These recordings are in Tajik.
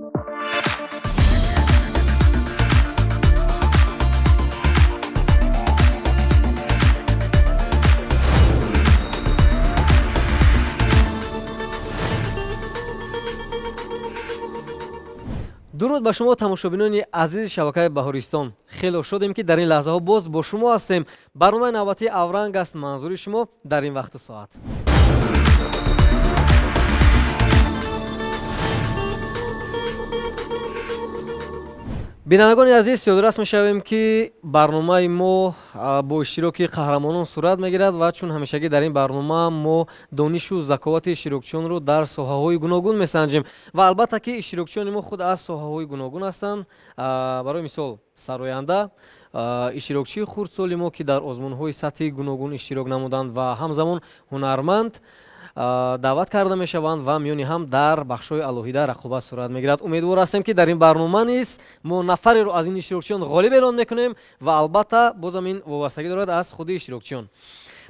Дуруд ба шумо тамошобинони азизи шабакаи Баҳористон. Хеле шодем, ки дар ин лаҳзаҳо боз бо шумо ҳастем. Барномаи навбатии Авранг аст манзури шумо дар ин вақту соат. Бинандагони азиз, ёдрас мешавем, ки барномаи мо бо иштироки қаҳрамонон сурат мегирад ва чун ҳамешагӣ дар ин барнома мо донишу заковати иштирокчиёнро дар соҳаҳои гуногун месанҷем ва албатта, ки иштирокчиёни мо худ аз соҳаҳои гуногун ҳастанд. Барои мисол, сароянда, иштирокчии хурдсоли мо, ки дар озмунҳои сатҳи гуногун иштирок намуданд ва ҳамзамон ҳунарманд даъват карда мешаванд ва миёни ҳам дар бахшҳои алоҳида рақобат сурат мегирад. Умедвор ҳастем, ки дар ин барнома низ мо нафареро аз ин иштирокчиён ғолиб эълон мекунем ва албатта бозам ин вобастагӣ дорад аз худи иштирокчиён.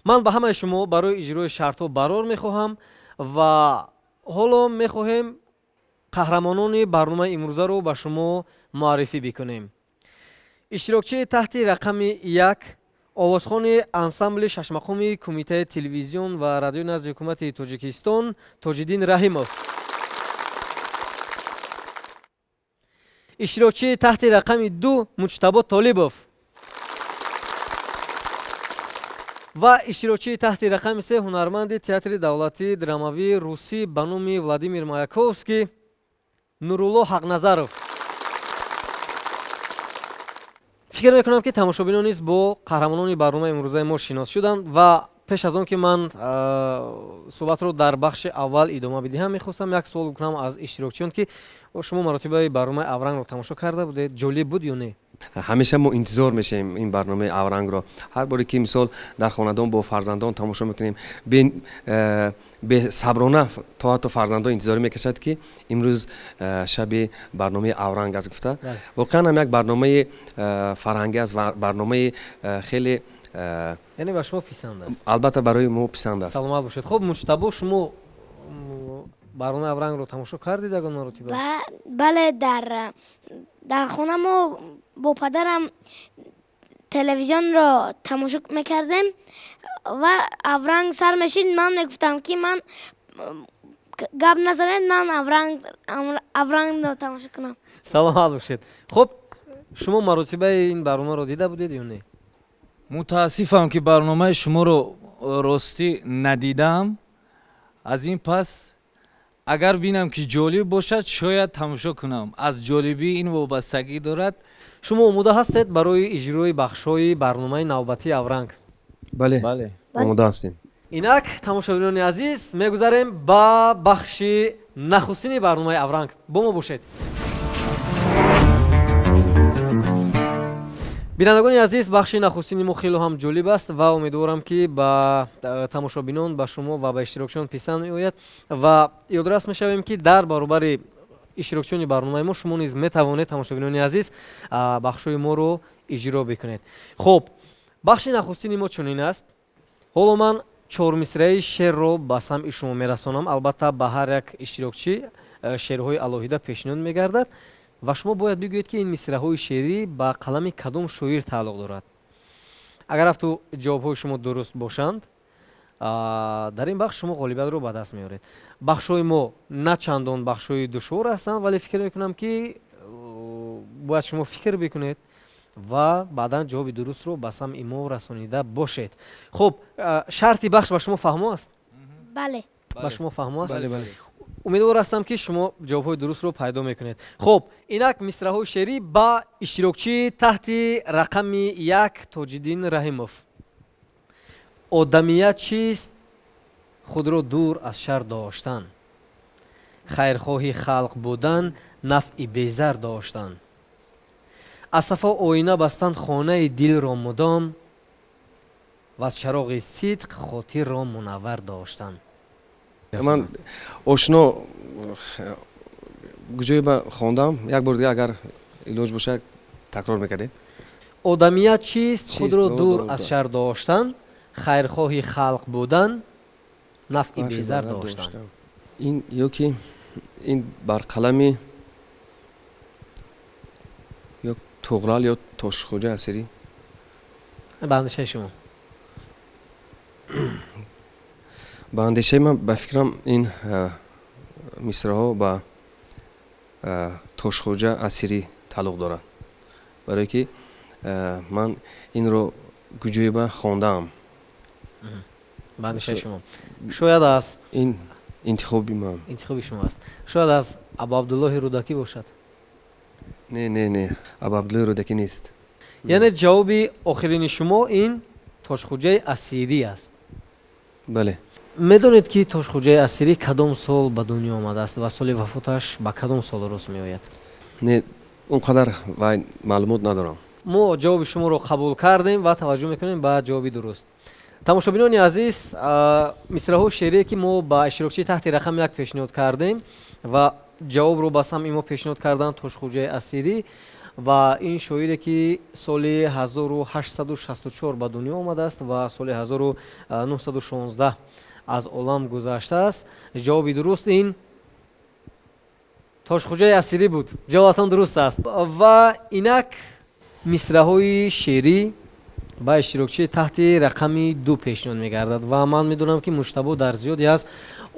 Ман ба ҳамаи шумо барои иҷрои шартҳо барор мехоҳам ва ҳоло мехоҳем қаҳрамонони барномаи имрӯзаро ба шумо муаррифӣ бикунем. Иштирокчии таҳти рақами 1, овозхони ансамбли шашмақоми Кумитаи телевизион ва радиои назди ҳукумати Тоҷикистон Тоҷиддин Раҳимов. Иштирокчии таҳти рақами 2 Муҷтабо Толибов ва иштирокчии таҳти рақами 3 ҳунарманди театри давлатии драмавии русӣ ба номи Владимир Маяковский Нурулло Ҳақназаров. Фикр мекунам, ки тамошобинон низ бо қаҳрамонони барномаи имрӯзаи мо шинос шуданд ва пеш аз он ки ман суҳбатро дар бахши аввал идома бидиҳам, мехостам як суол бикунам аз иштирокчиён, ки шумо маротибаи барномаи Аврангро тамошо карда будед, ҷолиб буд ё не? Ҳамеша мо интизор мешавем ин барномаи Аврангро. Ҳар боре ки, мисол, дар хонадон бо фарзандон тамошо мекунем, бесаброна то ҳатто фарзандон интизорӣ мекашад, ки имрӯз шаби барномаи Авранг аст гуфта. Воқеан ҳам як барномаи фарҳангӣ аст ва барномаи хеле Яъне ба шумо писанд аст? Албатта, барои мо писанд аст. Саломат бошед. Хуб, Муҷтабо, шумо барномаи Аврангро тамошо кардед ягон маротиба? Бале, дар хона мо бо падарам телевизионро тамошо мекардем ва Авранг сар мешид, ман мегуфтам, ки ман гап назанед, ман Аврангро тамошо кунам. Саломат бошед. Хуб, шумо маротибаи ин барномаро дида будед ё не? Мутаассифам, ки барномаи шуморо ростӣ надидам. Аз ин пас агар бинам, ки ҷолиб бошад, шояд тамошо кунам. Аз ҷолибии ин вобастагӣ дорад. Шумо омода ҳастед барои иҷрои бахшҳои барномаи навбатии Авранг? Бале, омода ҳастем. Инак, тамошобинони азиз, мегузарем ба бахши нахустини барномаи Авранг. Бо мо бошед. Бинандагони азиз, бахши нахустини мо хело ҳам ҷолиб аст ва умедворам, ки ба тамошобинон, ба шумо ва ба иштирокчиён писанд меояд ва ёдрас мешавем, ки дар баробари иштирокчиёни барномаи мо шумо низ метавонед, тамошобинони азиз, бахшҳои моро иҷро бикунед. Хуб, бахши нахустини мо чунин аст. Ҳоло ман чормисраи шерро ба самъи шумо мерасонам. Албатта, ба ҳар як иштирокчӣ шеърҳои алоҳида пешниҳод мегардад ва шумо бояд бигӯед, ки ин мисраҳои шеърӣ ба қалами кадом шоир тааллуқ дорад. Агар рафту ҷавобҳои шумо дуруст бошанд, дар ин бахш шумо ғолибиятро ба даст меоред. Бахшҳои мо на чандон бахшҳои душвор ҳастанд, вале фикр мекунам, ки бояд шумо фикр бикунед ва баъдан ҷавоби дурустро ба самъи мо расонида бошед. Хуб, шарти бахш ба шумо фаҳмо аст? Бале. Ба шумо фаҳмо аст? Умедвор ҳастам, ки шумо ҷавобҳои дурустро пайдо мекунед. Хуб, инак мисраҳои шеърӣ ба иштирокчии таҳти рақами 1 Тоҷиддин Раҳимов. Одамият чист? Худро дур аз шар доштан, хайрхоҳи халқ будан, нафъи безар доштан, аз сафо оина бастан хонаи дилро мудом ва аз чароғи сидқ хотирро мунаввар доштан. Ман ошно куҷое ба хондам, як бор дига, агар илоҷ бошад, такрор мекардед. Одамият чист? Худро дур аз шар доштан, хайрхоҳи халқ будан, нафъи безар доштан. Ин ё ки ин бар қалами Ё Туғрал ё Тошхоҷа Асирӣ. Ба андешаи шумо? Ба андешаи ман, ба фикрам, ин мисраҳо ба Тошхоҷа Асирӣ тааллуқ дорад, барое ки ман инро куҷоеба хондаам. Ба андешаи шумо, шояд аз ин интихоби ман. Интихоби шумо аст. Шояд аз Абу Абдуллоҳи Рӯдакӣ бошад? Не, не, не, Абу Абдуллоҳи Рӯдакӣ нест. Яъне ҷавоби охирини шумо ин Тошхуҷаи Асирӣ аст? Бале. Медонед, ки Тошхуҷаи Асирӣ кадом сол ба дунё омадааст ва соли вафоташ ба кадом сол рост меояд? Не, он қадар вай маълумот надорам. Мо ҷавоби шуморо қабул кардем ва таваҷҷӯҳ мекунем ба ҷавоби дуруст. Тамошобинони азиз, мисраҳои шеърие, ки мо ба иштирокчии таҳти рақами 1 пешниҳод кардем ва ҷавобро ба самъи мо пешниҳод карданд, Тошхуҷаи Асирӣ, ва ин шоире, ки соли 1864 ба дунё омадааст ва соли 1916 аз олам гузаштааст. Ҷавоби дуруст ин Тошхуҷаи Асирӣ буд. Ҷавобатон дуруст аст. Ва инак мисраҳои шеърӣ ба иштирокчии таҳти рақами 2 пешниҳод мегардад ва ман медонам, ки Муҷтабо дар зиёде аз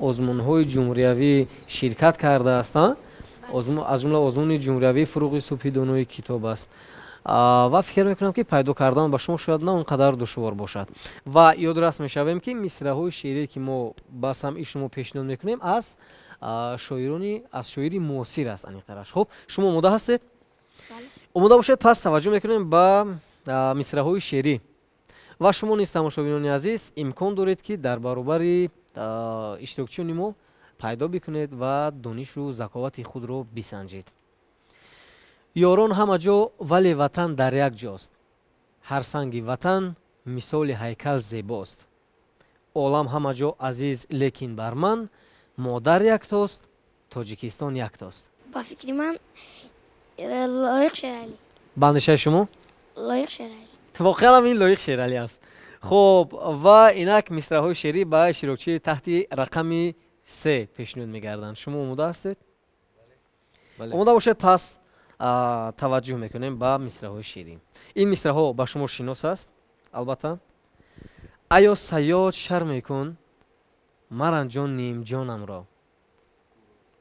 озмунҳои ҷумҳуриявӣ ширкат кардааст, аз ҷумла озмуни ҷумҳуриявии «Фуруғи субҳи донои китоб» аст, ва фикр мекунам, ки пайдо кардан ба шумо шояд на он қадар душвор бошад. Ва ёдрас мешавем, ки мисраҳои шеърие, ки мо ба самъи шумо пешниҳод мекунем, аз шоирони, аз шоири муосир аст аниқтараш. Хуб, шумо омода ҳастед? Омода бошед, пас таваҷҷӯҳ мекунем ба мисраҳои шеърӣ. Ва шумо низ, тамошобинони азиз, имкон доред, ки дар баробари иштирокчиёни мо пайдо бикунед ва донишу заковати худро бисанҷед. Ёрон ҳама ҷо, вале ватан дар як ҷост. Ҳар санги ватан мисоли ҳайкал зебост. Олам ҳама ҷо азиз, лекин бар ман модар яктост, Тоҷикистон яктост. Ба фикри ман, Лоиқ Шералӣ. Ба андешаи шумо? Лоиқ Шералӣ. Воқеан ин Лоиқ Шералӣ аст. Хуб, ва инак мисраҳои шеърӣ ба иштирокчии таҳти рақами 3 пешниҳод мегарданд. Шумо омода ҳастед? Омода бошед, пас таваҷҷӯҳ мекунем ба мисраҳои шеърӣ. Ин мисраҳо ба шумо шинос аст албатта. Айё сайёд, шар мекун, маранҷон нимҷонамро,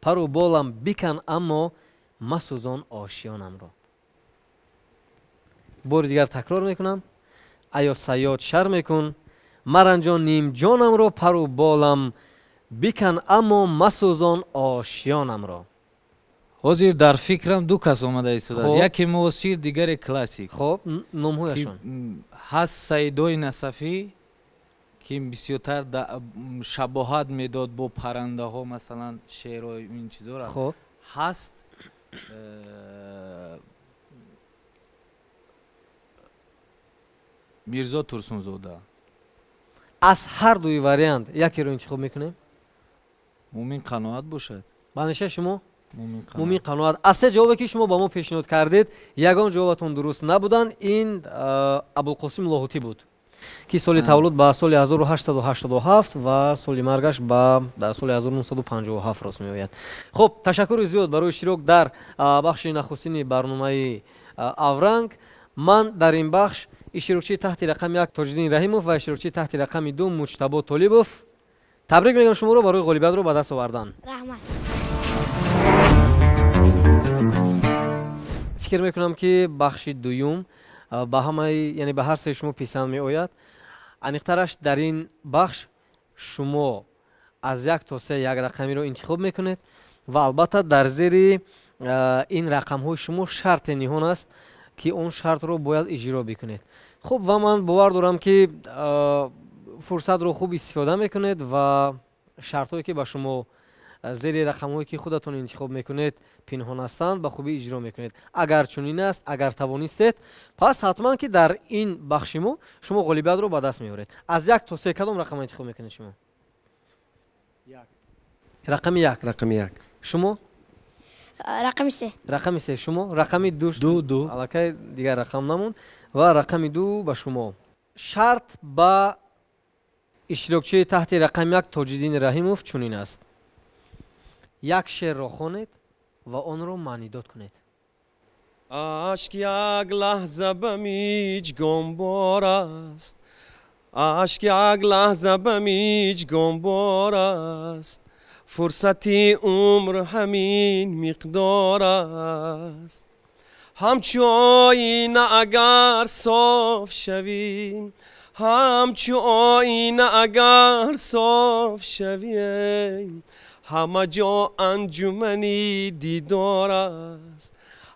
пару болам бикан, аммо масӯзон ошёнамро. Бори дигар такрор мекунам: айё сайёд, шар мекун, маранҷон нимҷонамро, пару болам бикан, аммо масӯзон ошёнамро. Ҳозир дар фикрам ду кас омада истодааст, яке муосир, дигаре классик. Хуб, номҳояшон? Ҳаст Саидои Насафӣ, ки бисёртар шабоҳат медод бо паррандаҳо, масалан, шеърҳои ин чизоро. Ҳаст Мирзо Турсунзода. Аз ҳар дуи вариант якеро интихоб мекунем. Мумин Қаноат бошад. Ба андешаи шумо, Мумин Қаноат. Аз се ҷавобе, ки шумо ба мо пешниҳод кардед, ягон ҷавобатон дуруст набуданд. Ин Абулқосим Лоҳутӣ буд, ки соли таваллуд ба соли 1887 ва соли маргаш ба соли 1957 рост меояд. Хуб, ташаккури зиёд барои иштирок дар бахши нахустини барномаи «Авранг». Ман дар ин бахш иштирокчии таҳти рақами 1 Тоҷиддин Раҳимов ва иштирокчии таҳти рақами 2 Муҷтабо Толибов табрик мегӯям шуморо барои ғолибиятро ба даст овардан. Раҳмат. Фикр мекунам, ки бахши дуюм ба ҳамаи, яъне ба ҳар сеи шумо писанд меояд. Аниқтараш, дар ин бахш шумо аз 1 то 3 як рақамиро интихоб мекунед ва албатта дар зери ин рақамҳои шумо шарте ниҳон аст, ки он шартро бояд иҷро бикунед. Хуб, ва ман бовар дорам, ки фурсатро хуб истифода мекунед ва шартҳое, ки ба шумо зери рақамҳое, ки худатон интихоб мекунед, пинҳон ҳастанд, ба хубӣ иҷро мекунед. Агар чунин аст, агар тавонистед, пас ҳатман ки дар ин бахши мо шумо ғолибиятро ба даст меоред. Аз 1 то 3 кадом рақам интихоб мекунед шумо? Рақами 1. Рақами 1. Шумо? Рақами 3. Рақами 3. Шумо? Рақами 2. 2, 2. Аллакай дигар рақам намонд ва рақами 2 ба шумо. Шарт ба иштирокчии таҳти рақами 1 Тоҷиддин Раҳимов чунин аст: як шеърро хонед ва онро маънидод кунед. Ашк як лаҳза ба миҷгон бор аст, ашк як лаҳза ба миҷгон бор аст, фурсати умр ҳамин миқдор аст. Ҳамчу оина агар соф шавӣ, ҳамчу оина агар соф шавӣ, ҳама ҷо анҷумани дидор аст,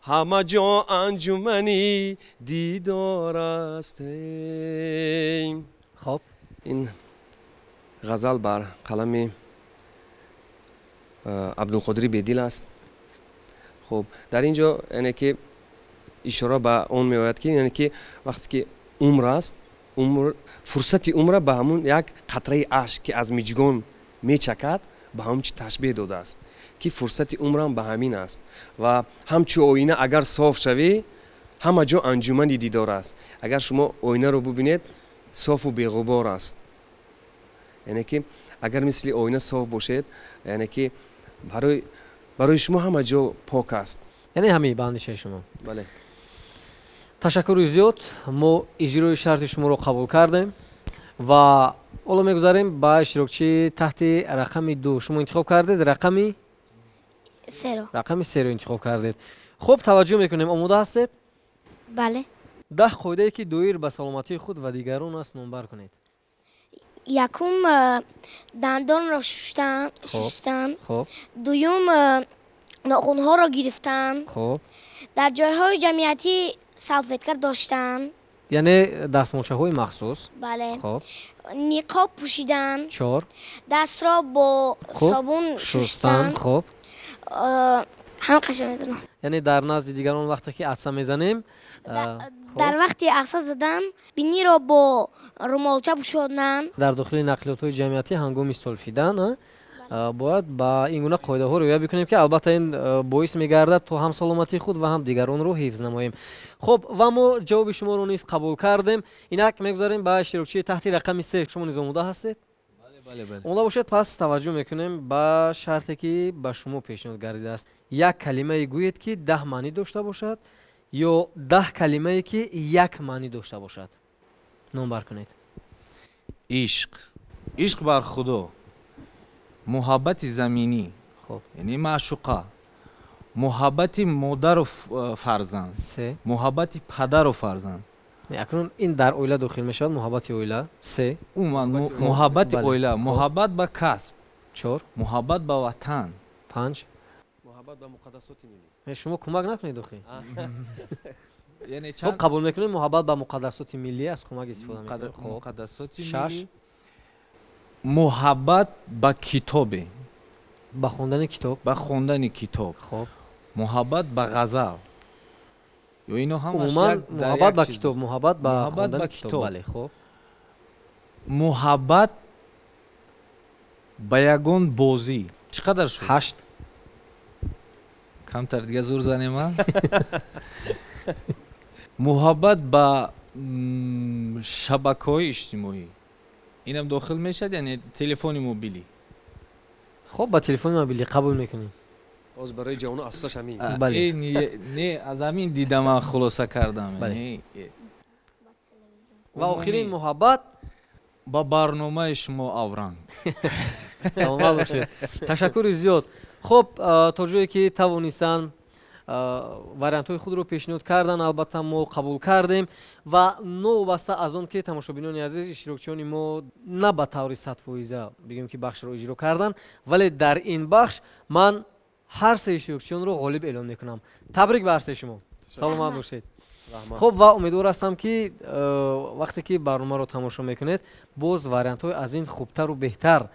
ҳама ҷо анҷумани дидор аст. Хоб, ин ғазал бар қалами Абдулқодири Бедил аст. Хуб, дар ин ҷо яъне ки ишора ба он меояд, ки яъне ки вақте ки умр аст, умр, фурсати умра ба ҳамун як қатраи ашк, ки аз миҷгон мечакад, ба ҳамун чи ташбеҳ додааст, ки фурсати умрам ба ҳамин аст ва ҳамчу оина агар соф шавӣ, ҳама ҷо анҷумани дидор аст. Агар шумо оинаро бубинед, софу беғубор аст. Яъне ки агар мисли оина соф бошед, яъне ки барои шумо ҳама ҷо пок аст. Яъне ҳамин ба андешаи шумо? Бале. Ташаккури зиёд. Мо иҷрои шарти шуморо қабул кардем ва ҳоло мегузарем ба иштирокчии таҳти рақами 2. Шумо интихоб кардед рақами серо. Рақами серо интихоб кардед. Хуб, таваҷҷӯҳ мекунем. Омода ҳастед? Бале. 10 қоидае, ки доир ба саломатии худ ва дигарон аст, номбар кунед. Якум, дандонро шустан. Дуюм, нохунҳоро гирифтан. Дар ҷойҳои ҷамъиятӣ салфетка доштан. Яъне дастмолчаҳои махсус. Бале. Ниқоб пӯшидан. 4. Дастро бо собун шустан. Хуб. Ҳам қаша медонам. Яъне дар назди дигарон вақте ки атса мезанем, дар вақти атса задан биниро бо румолча пӯшондан. Дар дохили нақлиётҳои ҷамъиятӣ ҳангоми сулфидан бояд ба ин гуна қоидаҳо риоя бикунем, ки албатта ин боис мегардад то ҳам саломатии худ ва ҳам дигаронро ҳифз намоем. Хуб, ва мо ҷавоби шуморо низ қабул кардем. Инак мегузарем ба иштирокчии таҳти рақами 3. Шумо низ омода ҳастед? Омода бошед, пас таваҷҷӯҳ мекунем ба шарте, ки ба шумо пешниҳод гардидааст. Як калимае гӯед, ки 10 маънӣ дошта бошад, ё 10 калимае, ки як маънӣ дошта бошад. Номбар кунед. Ишқ. Ишқ бар Худо. Муҳаббати заминӣ, яъне маъшуқа, муҳаббати модару фарзанд, муҳаббати падару фарзанд. Акнун ин дар оила дохил мешавад, муҳаббати оила. 3. Умуман муҳаббати оила, муҳаббат ба касб. 4. Муҳаббат ба ватан. 5. Муҳаббат ба муқаддасоти миллӣ. Шумо кӯмак накунед охи. Хуб, қабул мекунем, муҳаббат ба муқаддасоти миллӣ аз кӯмак истифода мекунем. Муқаддасоти миллӣ. 6. Муҳаббат ба китобе. Ба хондани китоб. Ба хондани китоб. Хуб. Муҳаббат ба ғазал. Ё ино ҳамаш умуман муҳаббат ба китоб, муҳаббат ба хондани китоб. Бале, хуб. Муҳаббат ба ягон бозӣ. Чӣ қадар шуд? 8. Камтар дига зур занем, а? Муҳаббат ба шабакаҳои иҷтимоӣ. Инам дохил мешавад, яъне телефони мобилӣ. Хуб, ба телефони мобилӣ қабул мекунем. Боз барои ҷавонон асосаш ҳамин. Не, аз ҳамин дида ман хулоса кардам. Ва охирин муҳаббат ба барномаи шумо Авранг. Саломат бошед. Ташаккури зиёд. Хуб, то ҷое ки тавонистанд вариантҳои худро пешниҳод кардан, албатта мо қабул кардем ва новобаста аз он ки тамошобинони азиз, иштирокчиёни мо на ба таври 100% бигӯем ки бахшро иҷро кардан, вале дар ин бахш ман ҳар се иштирокчиёнро ғолиб эълон мекунам. Табрик ба ҳар се шумо. Саломат бошед. Хуб, ва умедвор ҳастам, ки вақте ки барномаро тамошо мекунед, боз вариантҳои аз ин хубтару беҳтар,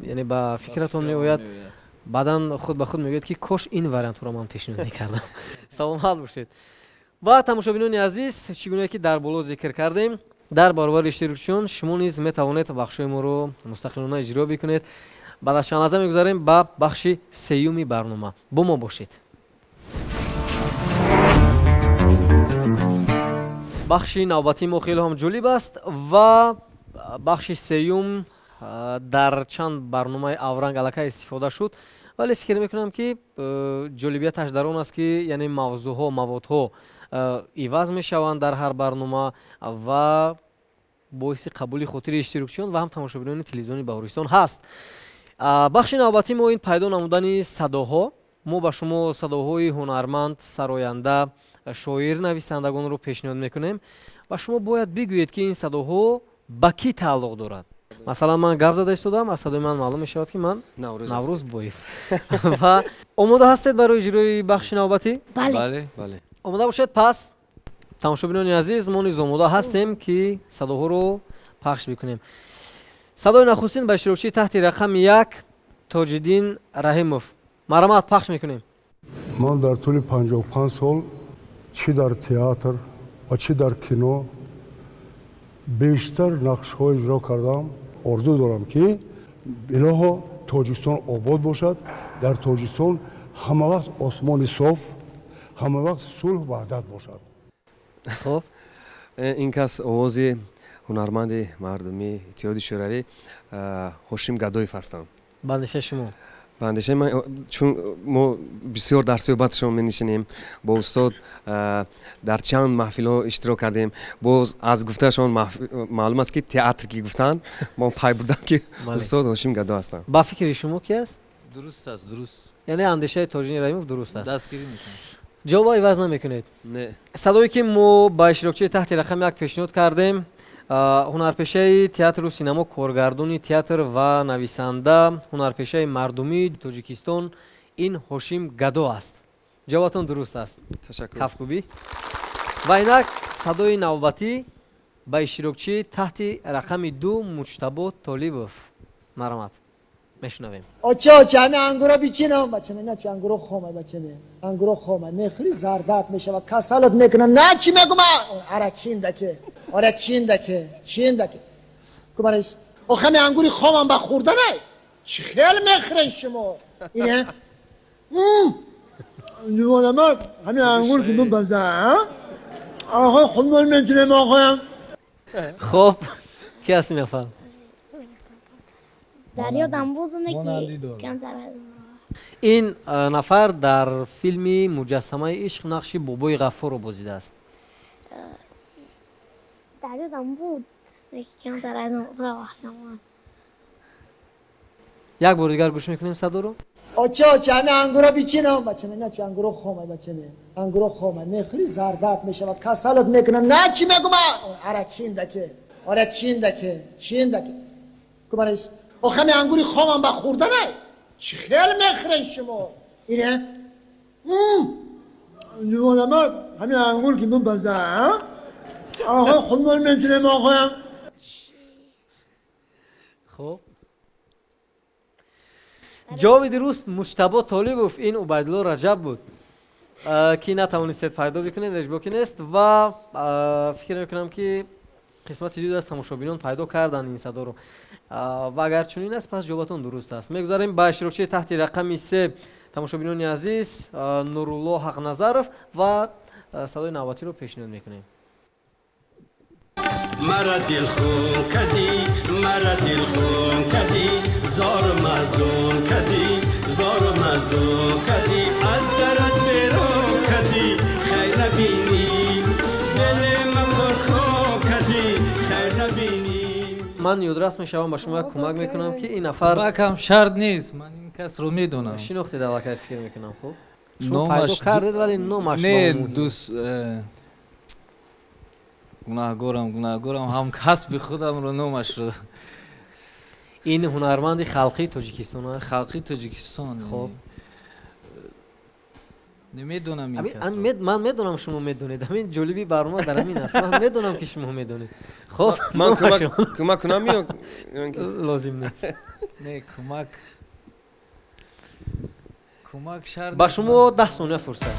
яъне ба фикратон меояд. Баъдан худ ба худ мегӯяд, ки кош ин вариантҳоро ман пешниҳод мекардам. Саломат бошед. Ва тамошобинони азиз, чӣ гуна ки дар боло зикр кардем, дар баробари иштирокчиён шумо низ метавонед бахшҳои моро мустақилона иҷро бикунед. Баъд аз чанд лаҳза мегузарем ба бахши сеюми барнома. Бо мо бошед. Бахши навбатии мо хеле ҳам ҷолиб аст ва бахши сеюм дар чанд барномаи Авранг аллакай истифода шуд Вале фикр мекунам, ки ҷолибияташ дар он аст, ки яъне мавзӯъҳо, маводҳо иваз мешаванд дар ҳар барнома ва боиси қабули хотири иштирокчиён ва ҳам тамошобинони телевизиони Баҳористон ҳаст. Бахши навбатии мо ин пайдо намудани садоҳо. Мо ба шумо садоҳои ҳунарманд, сароянда, шоир, нависандагонро пешниҳод мекунем ва шумо бояд бигӯед, ки ин садоҳо ба кӣ тааллуқ дорад. Масалан, ман гап зада истодам, аз садои ман маълум мешавад, ки ман Наврӯз Боев. Ва омода ҳастед барои иҷрои бахши навбатӣ? Бале. Омода бошед, пас тамошобинони азиз, мо низ омода ҳастем, ки садоҳоро пахш бикунем. Садои нахустин ба иштирокчии таҳти рақами 1 Тоҷиддин Раҳимов. Марҳамат, пахш мекунем. Ман дар тӯли 55 сол чӣ дар театр ва чӣ дар кино бештар нақшҳо иҷро кардам. Орзу дорам, ки илоҳо Тоҷикистон обод бошад, дар Тоҷикистон ҳама вақт осмони соф, ҳама вақт сулҳ ваҳдат бошад. Хуб, ин кас овози ҳунарманди мардумии Иттиҳоди Шӯравӣ Ҳошим Гадоев ҳастанд. Ба андешаи шумо? Ба андешаи ман, чун мо бисёр дар суҳбатшон менишинем бо устод, дар чанд маҳфилҳо иштирок кардем, боз аз гуфтаашон маълум аст, ки театр ки гуфтанд, мо пай бурдам, ки устод Ҳошим Гадо ҳастанд. Ба фикри шумо ки аст? Дуруст аст, дуруст. Яъне андешаи Тоҷиддин Раҳимов дуруст аст. Дастгирӣ мекунам. Ҷавобро иваз намекунед? Не. Садое ки мо ба иштирокчии таҳти рақами 1 пешниҳод кардем, ҳунарпешаи театру синамо, коргардони театр ва нависанда, ҳунарпешаи мардумии Тоҷикистон ин Ҳошим Гадо аст. Ҷавобатон дуруст аст. Ташаккур. Кафкӯбӣ. Ва инак садои навбатӣ ба иштирокчии таҳти рақами 2 Муҷтабо Толибов. Марҳамат, мешунавем. Оча, оча, ҳами ангуро бичинам. Бачаме, на чи ангуро хомай, бачаме, ангуро хомай мехӯри, зардат мешавад, касалат мекунад. На чи мегума, ара чиндаке, ара чиндаке, чиндаке кумарис. Охе ҳами ангури хомам ба хӯрданай, чӣ хел мехӯрен шумо ине? Дивонама, ҳами ангур ки бубаза, охо худмон метунем охоям. Хоб, ки аст ин нафар? Дар ёдам буд, ки камтар. Ин нафар дар филми Муҷассамаи ишқ нақши бобои Ғаффорро бозидааст. Дар ёдам буд, ки камтар аз равам. Як бор дигар гӯш мекунем садоро. Оча, оча, ҳами ангуро бичинам. Бачаме, на чи ангуро хомай, бачаме, ангуро хомай мехӯри, зардат мешавад, касалат мекунад. На чи мегума, ара чиндаке, ара чиндаке, чиндаке кумарис. Охе ҳами ангури хомам ба хӯрданай, чӣ хел мехӯрен шумо ине? Дивонама, ҳами ангур ки бубаза, охо худмон метунем охоям. Хуб, ҷавоби дуруст Муҷтабо Толибов ин Убайдулло Раҷаб буд, ки натавонистед пайдо бикунед, ҳеҷ боки нест. Ва фикр мекунам, ки қисмати зиёд аз тамошобинон пайдо карданд ин садоро. Ва агар чунин аст, пас ҷавобатон дуруст аст. Мегузарем ба иштирокчии таҳти рақами 3, тамошобинони азиз, Нурулло Ҳақназаров, ва садои навбатиро пешниҳод мекунем. Мара дилхун кадӣ, мара дилхун кадӣ, зору маҳзун кадӣ, зору маҳзун кадӣ, аз дарат берун кадӣ, хайр набинӣ, дили ман пурхун кадӣ, хайр набинӣ. Ман ёдрас мешавам, ба шумо як кӯмак мекунам, ки ин нафар Кӯмакам шарт нест, ман ин касро медонам. Шинохтед аллакай, фикр мекунам. Хуб, шумо пайдо кардед, вале номаш не дӯст. Гунаҳгорам, гунаҳгорам, ҳам касби худамро номашро. Ин ҳунарманди халқии Тоҷикистон аст. Халқии Тоҷикистон. Хуб, намедонам ин касро. Ман медонам, шумо медонед. Ҳамин ҷолиби барнома дар ҳамин аст, ман медонам, ки шумо медонед. Хуб, ман кӯмак кунам ё лозим нест? Не, кӯмак, кӯмак шарт. Ба шумо 10 сония фурсат.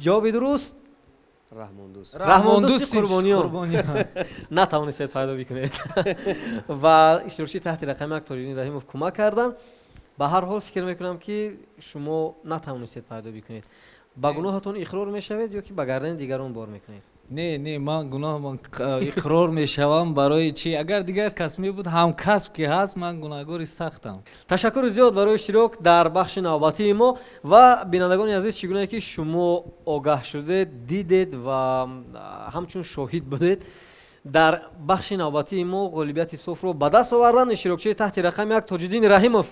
Ҷавоби дуруст Раҳмондӯст, Раҳмондӯсти Қурбониён. Натавонистед пайдо бикунед ва иштирокчии таҳти рақами 1 Тоҷиддин Раҳимов кӯмак карданд. Ба ҳар ҳол, фикр мекунам, ки шумо натавонистед пайдо бикунед. Ба гуноҳатон иқрор мешавед ё ки ба гардани дигарон бор мекунед? Не, не, ман гуноҳ иқрор мешавам. Барои чӣ? Агар дигар кас мебуд, ҳамкасб ки ҳаст, ман гунаҳгори сахтам. Ташаккури зиёд барои иштирок дар бахши навбатии мо. Ва бинандагони азиз, чӣ гунае ки шумо огаҳ шудед, дидед ва ҳамчун шоҳид будед, дар бахши навбатии мо ғолибияти софро ба даст овардан иштирокчии таҳти рақами 1 Тоҷиддин Раҳимов.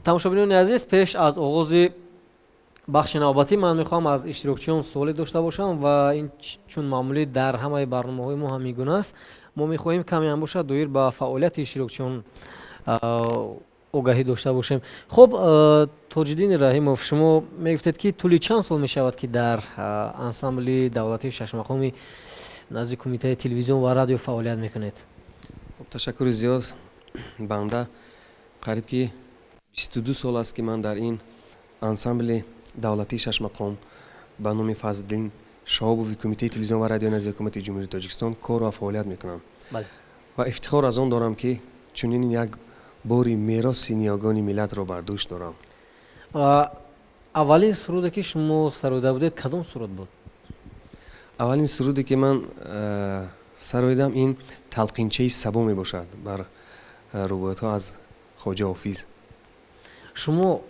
Тамошобинони азиз, пеш аз оғози бахши навбатӣ ман мехоҳам аз иштирокчиён суоле дошта бошам ва ин чун маъмулӣ дар ҳамаи барномаҳои мо ҳамин гуна аст. Мо мехоҳем каме ҳам бошад доир ба фаъолияти иштирокчиён огаҳӣ дошта бошем. Хуб, Тоҷиддини Раҳимов, шумо мегуфтед, ки тӯли чанд сол мешавад, ки дар ансамбли давлатии шашмақоми назди Кумитаи телевизион ва радио фаъолият мекунед? Ташаккури зиёд. Банда қариб ки 22 сол аст, ки ман дар ин ансамбли давлатии шашмақом ба номи Фазлиддин Шаҳобови Кумитаи телевизион ва радиои назди Ҳукумати Ҷумҳурии Тоҷикистон кор ва фаъолият мекунам. Ва ифтихор аз он дорам, ки чунин як бори мероси ниёгони миллатро бар дӯш дорам. Аввалин суруде, ки шумо сароида будед, кадом суруд буд? Аввалин суруде, ки ман сароидам, ин Талқинчаи сабо мебошад бар рубоятҳо аз Хоҷа Ҳофиз. Шумо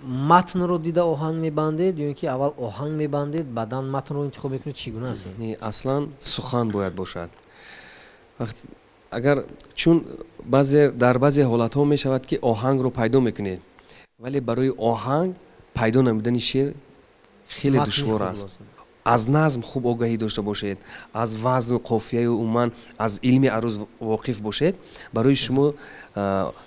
матнро дида оҳанг мебандед ё ин ки аввал оҳанг мебандед, баъдан матнро интихоб мекунед? Чӣ гуна аст? Не, аслан сухан бояд бошад. Агар чун дар баъзе ҳолатҳо мешавад, ки оҳангро пайдо мекунед, вале барои оҳанг пайдо намудани шеър хеле душвор аст. Аз назм хуб огаҳӣ дошта бошед, аз вазну қофияю умуман аз илми аруз воқиф бошед, барои шумо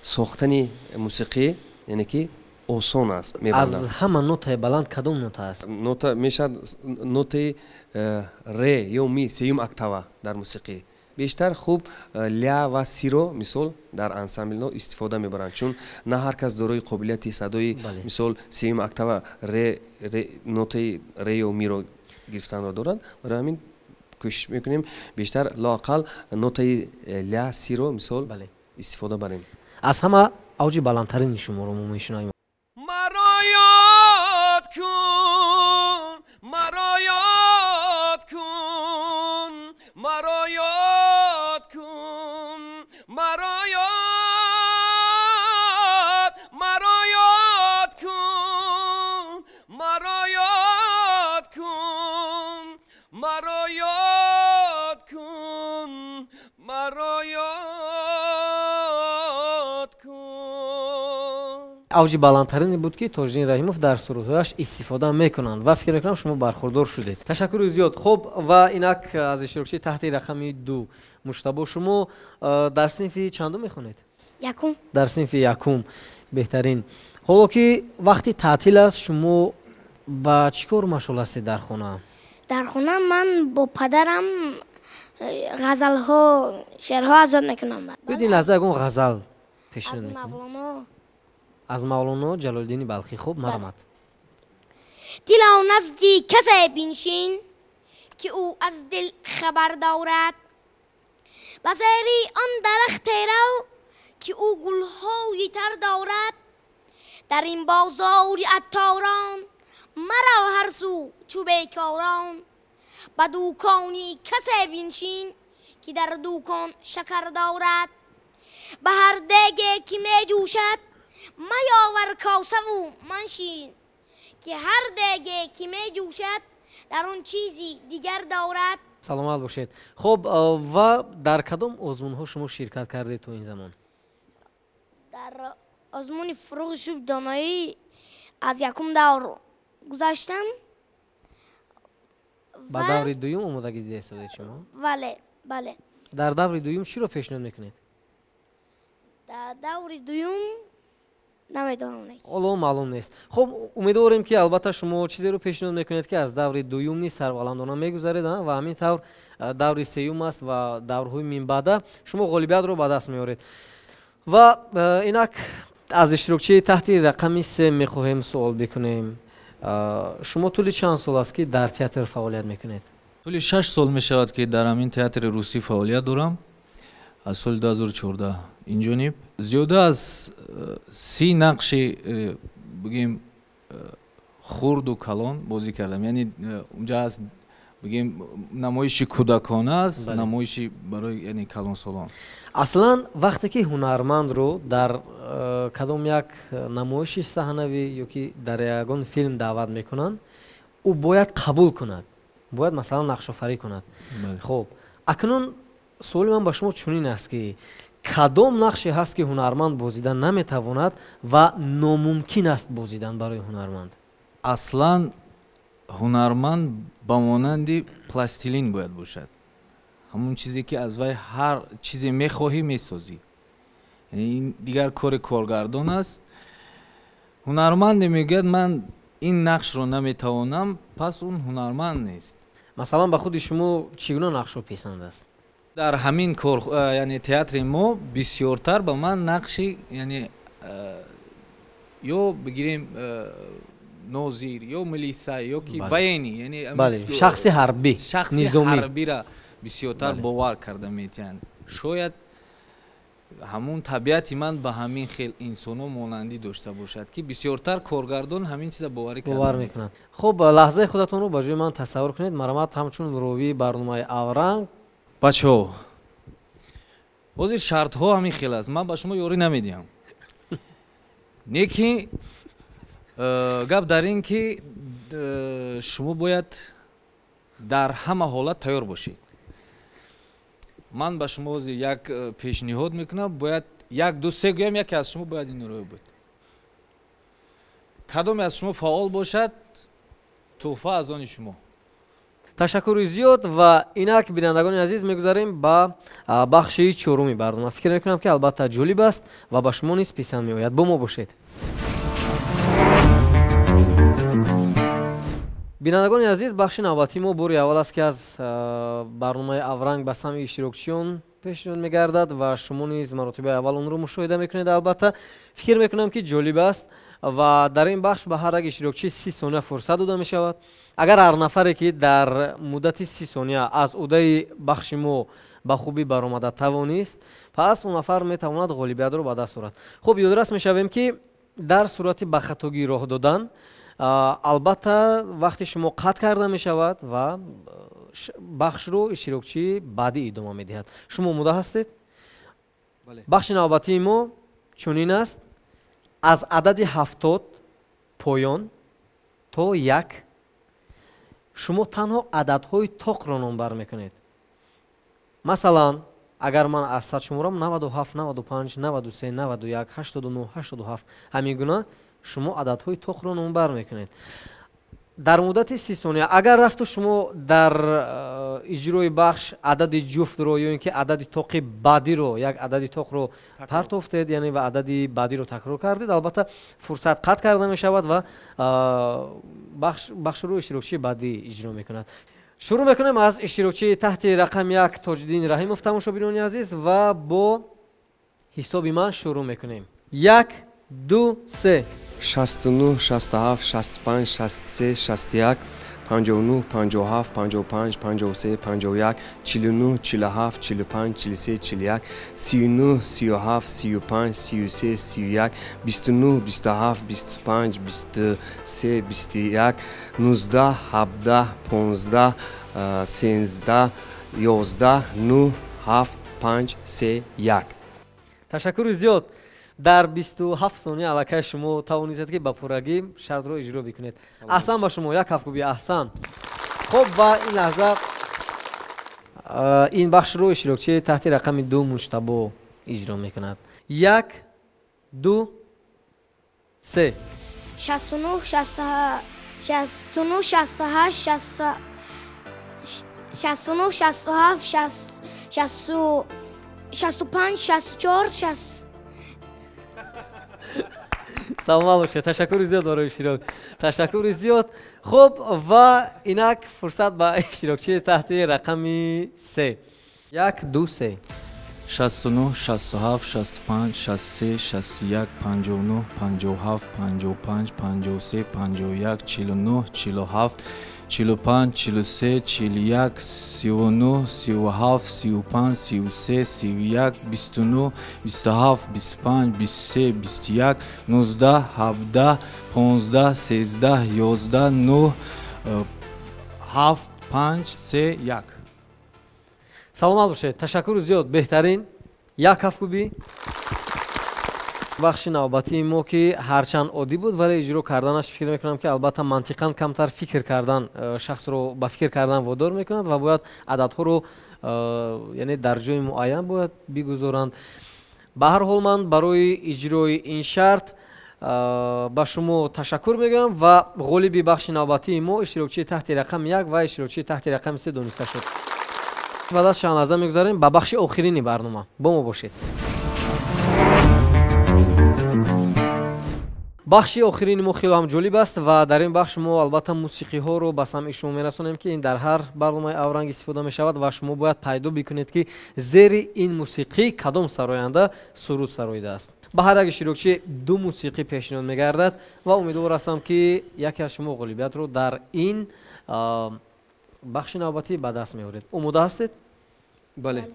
сохтани мусиқӣ, яъне ки, осон аст. Аз ҳама нотаи баланд кадом нота аст? Нота мешавад нотаи ре ё ми, сеюм октава. Дар мусиқӣ бештар хуб ля ва сиро, мисол, дар ансамблҳо истифода мебаранд, чун на ҳар кас дорои қобилияти садои, мисол, сеюм октава ре, нотаи ре ё миро гирифтанро дорад. Барои ҳамин кӯшиш мекунем бештар лоақал нотаи ля, сиро, мисол, истифода барем. Аз ҳама авҷи баландтарини шуморо мо мешунавем. Маро ёд кун, маро ёд кун, маро ёд кун, маро ёд, маро ёд кун, маро ёд кун, маро ёд кун, маро ёд кун. Авҷи баландтарине буд, ки Тоҷиддин Раҳимов дар сурудҳояш истифода мекунанд ва фикр мекунам, шумо бархурдор шудед. Ташаккури зиёд. Хуб, ва инак аз иштирокчии таҳти рақами 2 Муҷтабо. Шумо дар синфи чандум мехонед? Якум. Дар синфи якум. Беҳтарин. Ҳоло ки вақти таътил аст, шумо ба чӣ кор машғул ҳастед дар хона? Дар хона ман бо падарам ғазалҳо, шеърҳо аз ёд мекунам. Биёед, ин лаҳза ягон ғазал пешниҳод Аз мекунед. Мавлоно. Аз Мавлоно Ҷалолиддини Балхӣ. Хуб, марҳамат. Дило, назди касе биншин, ки ӯ аз дил хабар дорад, ба зери он дарахте рав, ки ӯ гулҳои тар дорад. Дар ин бозори атторон марав ҳар сӯ чу бекорон. Ба дукони касе биншин, ки дар дукон шакар дорад. Ба ҳар деге ки меҷӯшад маёвар косаву маншин, ки ҳар деге ки меҷӯшад дар он чизи дигар дорад. Саломат бошед. Хуб, ва дар кадом озмунҳо шумо ширкат кардед то ин замон? Дар озмуни Фуруғи субҳи доноӣ аз якум давр гузаштам. Ба даври дуюм омодагӣ дида истодед шумо? Бале, бале. Дар даври дуюм чиро пешниҳод мекунед? Дар даври дуюм намедонам. Ҳоло маълум нест. Хуб, умедворем, ки албатта шумо чизеро пешниҳод мекунед, ки аз даври дуюм низ сарбаландона мегузаред ва ҳамин тавр даври сеюм аст ва даврҳои минбаъда шумо ғолибиятро ба даст меоред. Ва инак аз иштирокчии таҳти рақами 3 мехоҳем суол бикунем. Шумо тӯли чанд сол аст, ки дар театр фаъолият мекунед? Тӯли 6 сол мешавад, ки дар ҳамин театри русӣ фаъолият дорам. Аз соли 2014 инҷониб зиёда аз 30 нақши бигем хурду калон бозӣ кардам. Яъне унҷа аст, бигем, намоиши кӯдакона аст, намоиши барои, яъне, калонсолон. Аслан вақте ки ҳунармандро дар кадом як намоиши саҳнавӣ ё ки дар ягон филм даъват мекунанд, ӯ бояд қабул кунад, бояд, масалан, нақшофарӣ кунад. Хуб, акнун суоли ман ба шумо чунин аст, ки кадом нақше ҳаст, ки ҳунарманд бозидан наметавонад ва номумкин аст бозидан барои ҳунарманд? Аслан ҳунарманд ба монанди пластилин бояд бошад, ҳамон чизе ки аз вай ҳар чизе мехоҳӣ, месозӣ. Ин дигар кори коргардон аст. Ҳунарманде мегӯяд, ман ин нақшро наметавонам, пас он ҳунарманд нест. Масалан, ба худи шумо чӣ гуна нақшҳо писанд аст? Дар ҳамин кор, яъне театри мо, бисёртар ба ман нақши, яъне, ё бигирем, нозир ё милиса ё ки военный, яъне шахси ҳарбӣ. Шахси ҳарбира бисёртар бовар карда метиҳанд. Шояд ҳамун табиати ман ба ҳамин хел инсоно монандӣ дошта бошад, ки бисёртар коргардон ҳамин чиза боварӣ бовар мекунад. Хуб, лаҳзаи худатонро ба ҷои ман тасаввур кунед, марҳамат, ҳамчун ровии барномаи «Авранг». Бачаҳо, ҳозир шартҳо ҳамин хел аст, ман ба шумо ёрӣ намедиҳам, не ки гап дар ин ки шумо бояд дар ҳама ҳолат тайёр бошед. Ман ба шумо ҳозир як пешниҳод мекунам, бояд як, ду, се гӯям, яке аз шумо бояд инро буд. Кадоме аз шумо фаъол бошад, тӯҳфа аз они шумо. Ташаккури зиёд. Ва инак, бинандагони азиз, мегузарем ба бахши чоруми барнома. Фикр мекунам, ки албатта ҷолиб аст ва ба шумо низ писанд меояд. Бо мо бошед. Бинандагони азиз, бахши навбатии мо бори аввал аст, ки аз барномаи «Авранг» ба самъи иштирокчиён пешниҳод мегардад ва шумо низ маротибаи аввал онро мушоҳида мекунед. Албатта, фикр мекунам, ки ҷолиб аст ва дар ин бахш ба ҳар як иштирокчӣ 30 сония фурсат дода мешавад. Агар ҳар нафаре, ки дар муддати 30 сония аз ӯдаи бахши мо ба хубӣ баромада тавонист, пас он нафар метавонад ғолибиятро ба даст орад. Хуб, ёдрас мешавем, ки дар сурати ба хатогӣ роҳ додан, албатта, вақти шумо қатъ карда мешавад ва бахшро иштирокчии баъдӣ идома медиҳад. Шумо омода ҳастед? Бахши навбатии мо чунин аст: аз адади 70 поён то 1 шумо танҳо ададҳои тоқро номбар мекунед. Масалан, агар ман аз 100 шуморам, 97, 95, 93, 91, 89, 87, ҳамин гуна шумо ададҳои тоқро номбар мекунед дар муддати 30 сония. Агар рафту шумо дар иҷрои бахш адади ҷуфтро ё ин ки адади тоқи баъдиро, як адади тоқро партофтед, яъне ва адади баъдиро такрор кардед, албатта, фурсат қатъ карда мешавад ва бахшро иштирокчии баъдӣ иҷро мекунад. Шурӯъ мекунем аз иштирокчии таҳти рақами 1, Тоҷиддин Раҳимов. Тамошобинони азиз, ва бо ҳисоби ман шурӯъ мекунем: як, ду, се. 69, 67, 65, 63, 61, 59, 57, 55, 53, 51, 49, 47, 45, 43, 41, 39, 37, 35, 33, 31, 29, 27, 25, 23, 21, 19, 17, 15, 13, 11, 9, 7, 5, 3, 1. Ташаккури зиёд. Дар 27 сония аллакай шумо тавонистед, ки ба пуррагӣ шартро иҷро бикунед. Аҳсан ба шумо, як кафкӯбӣ, аҳсан. Хуб, ва ин лаҳза ин бахшро иштирокчии таҳти рақами 2, Муҷтабо иҷро мекунад. Як, ду, се. 69, 69, 68, 69, 67, 65, 64, 60. Саломат бошед, ташаккури зиёд барои иштирок, ташаккури зиёд. Хуб, ва инак фурсат ба иштирокчии таҳти рақами 3. Як, ду, се. 69, 67, 65, 63, 61, 59, 57, 55, 53, 51, 49, 47, 45, 43, 41, 39, 37, 35, 33, 31, 29, 27, 25, 23, 21, 19, 17, 15, 13, 11, 9, 7, 5, 3, 1. Саломат бошед, ташаккури зиёд, беҳтарин. Як кафкӯбӣ. Бахши навбатии мо, ки ҳарчанд оддӣ буд, вале иҷро карданаш фикр мекунам, ки албатта мантиқан камтар фикр кардан шахсро ба фикр кардан водор мекунад ва бояд ададҳоро яъне дар ҷои муайян бояд бигузоранд. Ба ҳар ҳол, ман барои иҷрои ин шарт ба шумо ташаккур мегӯям ва ғолиби бахши навбатии мо иштирокчии таҳти рақами 1 ва иштирокчии таҳти рақами 3 дониста шуд. Баъд аз чанд лаҳза мегузарем ба бахши охирини барнома. Бо мо бошед. Бахши охирини мо хеле ҳам ҷолиб аст ва дар ин бахш мо албатта мусиқиҳоро ба самъи шумо мерасонем, ки ин дар ҳар барномаи Авранг истифода мешавад ва шумо бояд пайдо бикунед, ки зери ин мусиқӣ кадом сароянда суруд сароидааст. Ба ҳар як иштирокчӣ ду мусиқӣ пешниҳод мегардад ва умедвор ҳастам, ки яке аз шумо ғолибиятро дар ин бахши навбатӣ ба даст меоред. Омода ҳастед? Бале.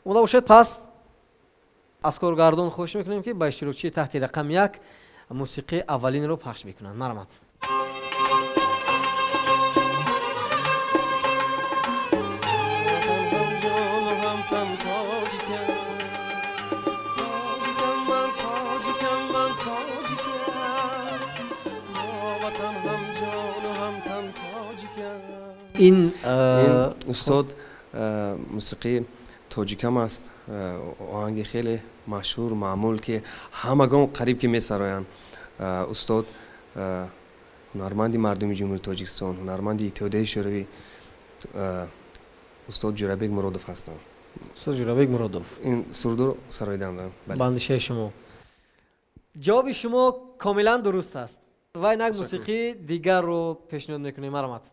Омода бошед, пас аз коргардон хоҳиш мекунем, ки ба иштирокчии таҳти рақами 1 мусиқии аввалинро пахш мекунанд. Марҳамат. Ин устод мусиқии тоҷикам аст, оҳанги хеле машҳур, маъмул, ки ҳамагон қариб ки месароянд. Устод ҳунарманди мардуми Ҷумҳурии Тоҷикистон, ҳунарманди Иттиҳодияи Шӯравӣ, устод Ҷӯрабек Муродов ҳастанд. Устод Ҷӯрабек Муродов. Ин сурудро сароиданд. Ба андешаи шумо, ҷавоби шумо комилан дуруст аст ва инак мусиқии дигарро пешниҳод мекунем. Марҳамат.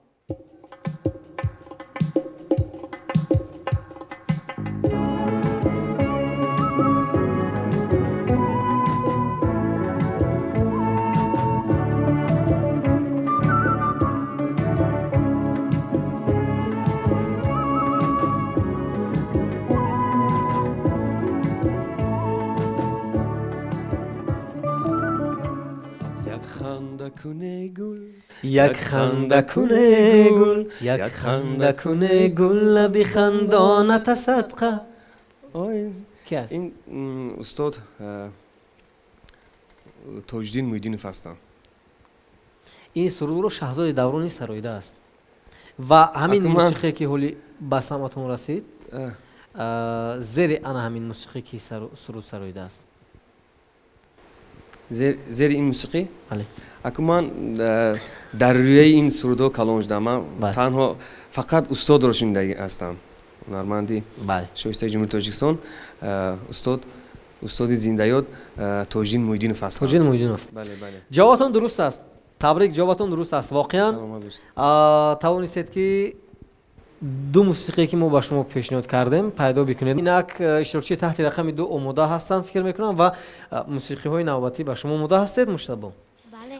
Як ханда куне гул, як ханда куне гул, лаби хандоната садқа. Ки аст? Ин устод Тоҷиддин Муҳиддинов ҳастанд. Ин сурудро Шаҳзоди Давронӣ сароидааст ва ҳамин мусиқие, ки ҳоли ба самъатон расид, зери ана ҳамин мусиқӣ ки суруд сароидааст? Зери ин мусиқӣ? Бале. Аку ман дар рӯяи ин сурудҳо калон шудам. Ман танҳо фақат устодро шунида ҳастам, ҳунарманди шоистаи Ҷумҳурии Тоҷикистон, устоди зиндаёд Тоҷиддин Муҳиддинов ҳастам. Тоҷиддин Муҳиддинов. Бале, бале. Ҷавобатон дуруст аст. Табрик, ҷавобатон дуруст аст. Воқеан тавонистед, ки ду мусиқие, ки мо ба шумо пешниҳод кардем, пайдо бикунед. Инак иштирокчии таҳти рақами 2 омода ҳастанд, фикр мекунам, ва мусиқиҳои навбатӣ ба шумо омода ҳастед, Муштабо?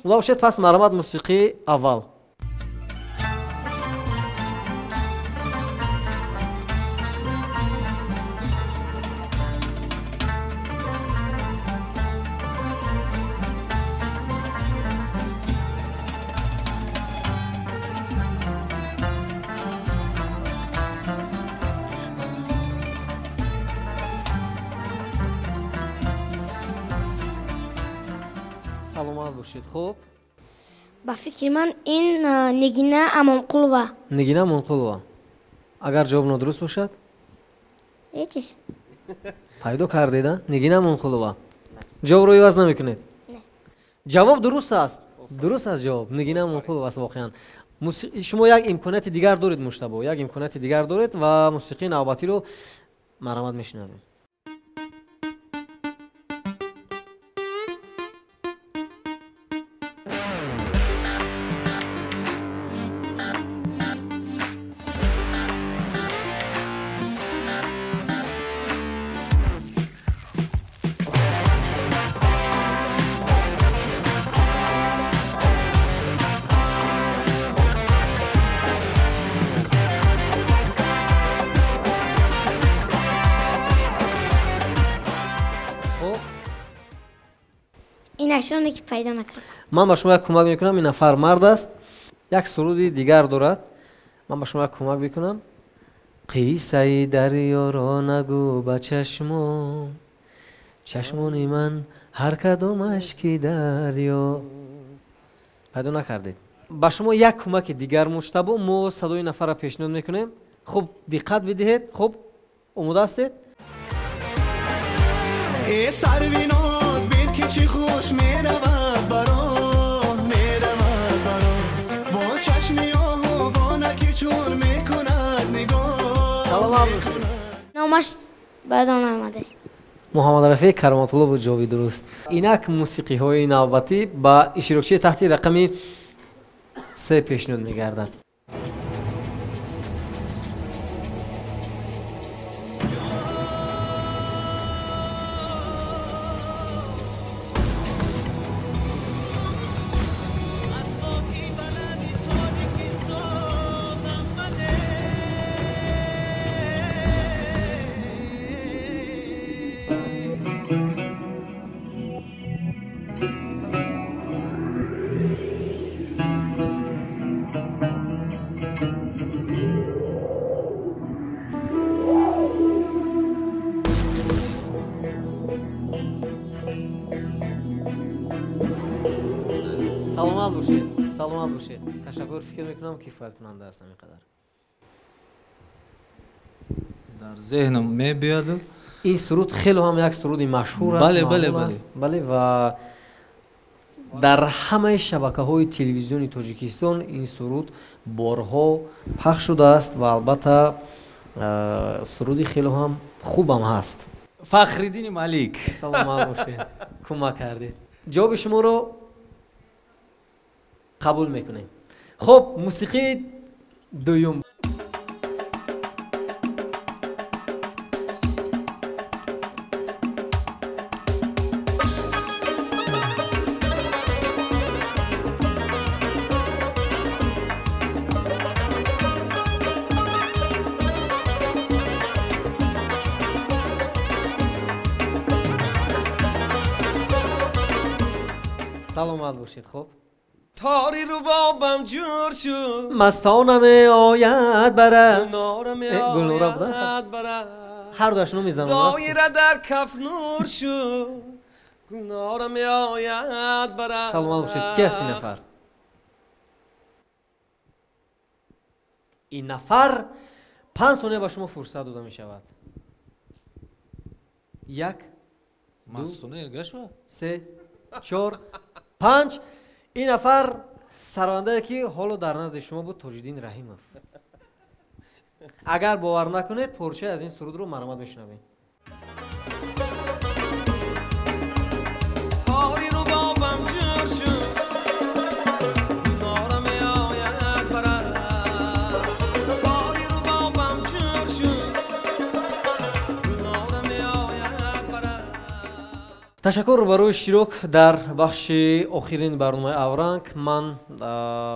Омода бошед, пас марҳамат, мусиқии аввал. Саломат бошед. Хуб, ба фикри ман, ин Нигина Амонқулова. Нигина Амонқулова. Агар ҷавоб нодуруст бошад? Ҳеҷ чиз. Пайдо кардеда, Нигина Амонқулова. Ҷавобро иваз намекунед? Ҷавоб дуруст аст, дуруст аст ҷавоб. Нигина Амонқулова аст воқеан. Шумо як имконияти дигар доред, Муштабо, як имконияти дигар доред ва мусиқии навбатиро марҳамат мешунавем. Инашро ки пайдо накардам. Ман ба шумо як кӯмак мекунам. Ин нафар мард аст, як суруди дигар дорад. Ман ба шумо як кӯмак мекунам. Қиссаи дарёро нагӯ ба чашмон, чашмони ман ҳар кадомаш ки дарё. Пайдо накардед. Ба шумо як кӯмаки дигар, Муҷтабо. Мо садои нафарро пешниҳод мекунем. Хуб, диққат бидиҳед. Хуб, омода ҳастед? Э сарвиноз, бин ки чӣ хуш меравад баро, меравад баро, бо чашми оҳувона ки чун мекунад нигоҳ. Саломат бошед. Номаш ба ёдам наомадааст. Муҳаммад Рафеъ Кароматулло буд ҷавоби дуруст. Инак мусиқиҳои навбатӣ ба иштирокчии таҳти рақами 3 пешниҳод мегардад. Саломат бошед, саломат бошед. Ташаккур, фикр мекунам кифояткунанда аст ҳамин қадар. Дар зеҳнам мебиёд. Ин суруд хеле ҳам як суруди машҳур аст. Бале, бале, бале. Бале, ва дар ҳамаи шабакаҳои телевизиони Тоҷикистон ин суруд борҳо пахш шудааст ва албатта суруди хеле ҳам хубам ҳаст. Фахриддини Малик. Саломат бошед, кӯмак кардед. Ҷавоби шуморо қабул мекунем. Хуб, мусиқии дуюм. Саломат бошед. Хуб, тори рубобам ҷур шуд, мастона меояд барад, гулнора меояд барад, ҳар дуяш номи занон аст. Доира дар каф нур шуд, гулнора меояд барад. Саломат бошед. Ки аст ин нафар? Ин нафар 5 сония ба шумо фурсат дода мешавад. 1, 2, 3, 4, 5. Ин нафар сарояндае ки ҳоло дар назди шумо буд, Тоҷиддин Раҳимов. Агар бовар накунед, порчае аз ин сурудро марҳамат мешунавем. Тори рубобам ҷур шуд, гулнора меояд барад, тори рубобам ҷур шуд, гулнора меояд барад. Ташаккур барои иштирок дар бахши охирини барномаи Авранг. Ман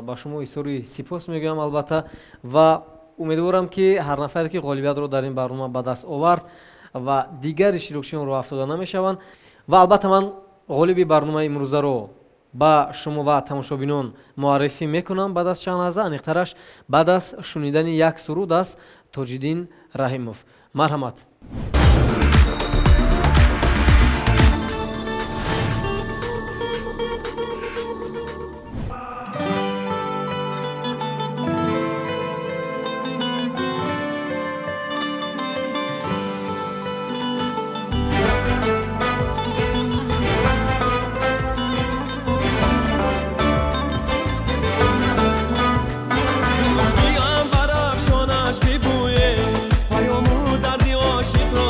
ба шумо изҳори сипос мегӯям албатта ва умедворам ки ҳар нафаре ки ғолибиятро дар ин барнома ба даст овард ва дигар иштирокчиён роҳ афтода намешаванд. Ва албатта ман ғолиби барномаи имрӯзаро ба шумо ва тамошобинон муаррифӣ мекунам баъд аз чанд лаҳза, аниқтараш баъд аз шунидани як суруд аз Тоҷиддин Раҳимов. Марҳамат. Паёму дарди ошиқро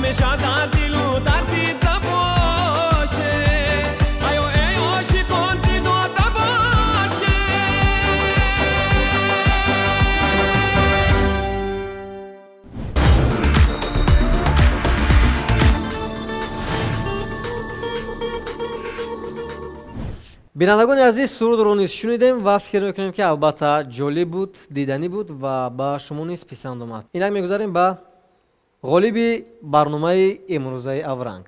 ҳамеша дар дилу дар дида боше. Аё эй ошиқон дидода боше. Бинандагони азиз, сурудро низ шунидем ва фикр мекунем, ки албатта ҷолиб буд, диданӣ буд ва ба шумо низ писанд омад. Инак мегузарем ба ғолиби барномаи имрӯзаи Авранг.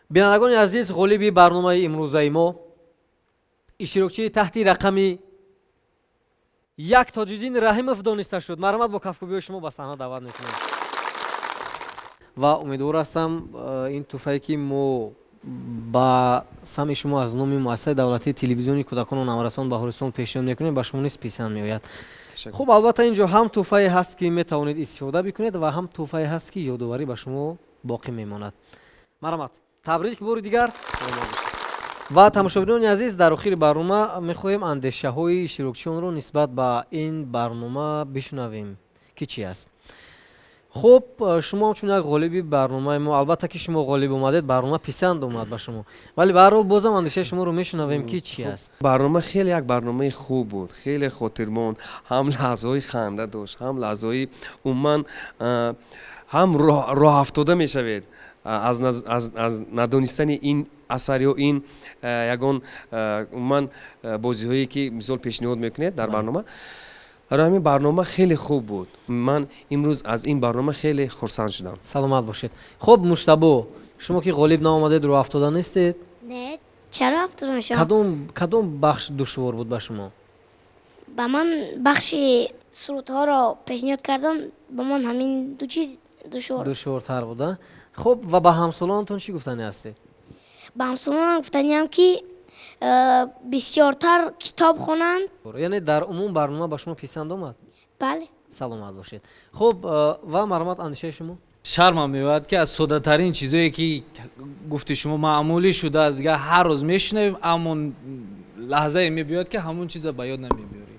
Бинандагони азиз, ғолиби барномаи имрӯзаи мо иштирокчии таҳти рақами 1 Тоҷиддин Раҳимов дониста шуд. Марҳамат, бо кафкӯбиҳои шумо ба саҳна даъват мекунем ва умедвор ҳастам, ин тӯҳфае ки мо ба самъи шумо аз номи муассисаи давлатии телевизиони кӯдакону наврасон Баҳористон пешниҳод мекунем, ба шумо низ писанд меояд. Хуб, албатта ин ҷо ҳам тӯҳфае ҳаст, ки метавонед истифода бикунед, ва ҳам тӯҳфае ҳаст, ки ёдоварӣ ба шумо боқӣ мемонад. Марҳамат, табрик бори дигар. Ва тамошобинони азиз, дар охири барнома мехоҳем андешаҳои иштирокчиёнро нисбат ба ин барнома бишунавем, ки чӣ аст. Хуб, шумо ҳамчун як ғолиби барномаи мо, албатта ки шумо ғолиб омадед, барнома писанд омад ба шумо, вале ба ҳар ҳол бозам андешаи шуморо мешунавем, ки чӣ аст. Барнома хеле як барномаи хуб буд, хеле хотирмон, ҳам лаҳзаҳои ханда дошт, ҳам лаҳзаҳои умуман ҳам роҳафтода мешавед аз надонистани ин асар ё ин ягон умуман бозиҳое ки мисол пешниҳод мекунед дар барнома. Барои ҳамин барнома хеле хуб буд. Ман имрӯз аз ин барнома хеле хурсанд шудам. Саломат бошед. Хуб, Муштабо, шумо ки ғолиб наомадед, роҳафтода нестед? Не, чаро афтода мешавам? Кадом бахш душвор буд ба шумо? Ба ман бахши сурудҳоро пешниҳод кардам, ба ман ҳамин ду чиз душвортар буд. Хуб, ва ба ҳамсолонатон чӣ гуфтанӣ ҳастед? Ба ҳамсолонам гуфтаниам, ки бисёртар китоб хонанд. Яъне дар умум барнома ба шумо писанд омад? Бале. Саломат бошед. Хуб, ва марҳамат, андешаи шумо? Шармам меояд, ки аз соддатарин чизое ки гуфти шумо маъмулӣ шудааст, дигар ҳар рӯз мешунавем, аммо лаҳзае мебиёяд, ки ҳамон чиза ба ёд намебиёрӣ.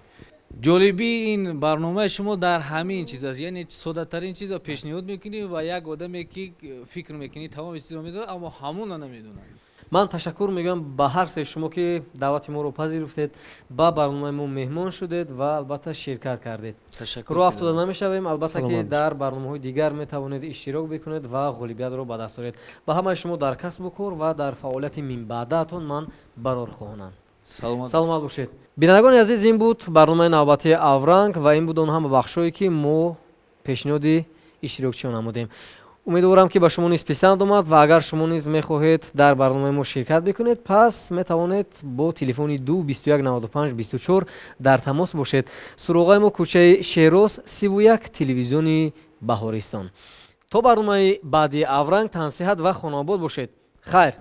Ҷолибии ин барномаи шумо дар ҳамин чиз аст, яъне соддатарин чизро пешниҳод мекунӣ ва як одаме ки фикр мекунӣ тамоми чизро медонад, аммо ҳамонро намедонад. Ман ташаккур мегӯям ба ҳар се шумо, ки даъвати моро пазируфтед, ба барномаи мо меҳмон шудед ва албатта ширкат кардед. Роҳ афтода намешавем, албатта ки дар барномаҳои дигар метавонед иштирок бикунед ва ғолибиятро ба даст оред. Ба ҳамаи шумо дар касбу кор ва дар фаъолияти минбаъдаатон ман барор хоҳонам. Саломат бошед. Бинандагони азиз, ин буд барномаи навбатии Авранг ва ин буд он ҳама бахшҳое, ки мо пешниҳоди иштирокчиён намудем. Умедворам, ки ба шумо низ писанд омад ва агар шумо низ мехоҳед дар барномаи мо ширкат бикунед, пас метавонед бо телефони 2 21 95 24 дар тамос бошед. Суроғаи мо кӯчаи Шероз 31, телевизиони Баҳористон. То барномаи баъди Авранг тансиҳат ва хонаобод бошед. Хайр.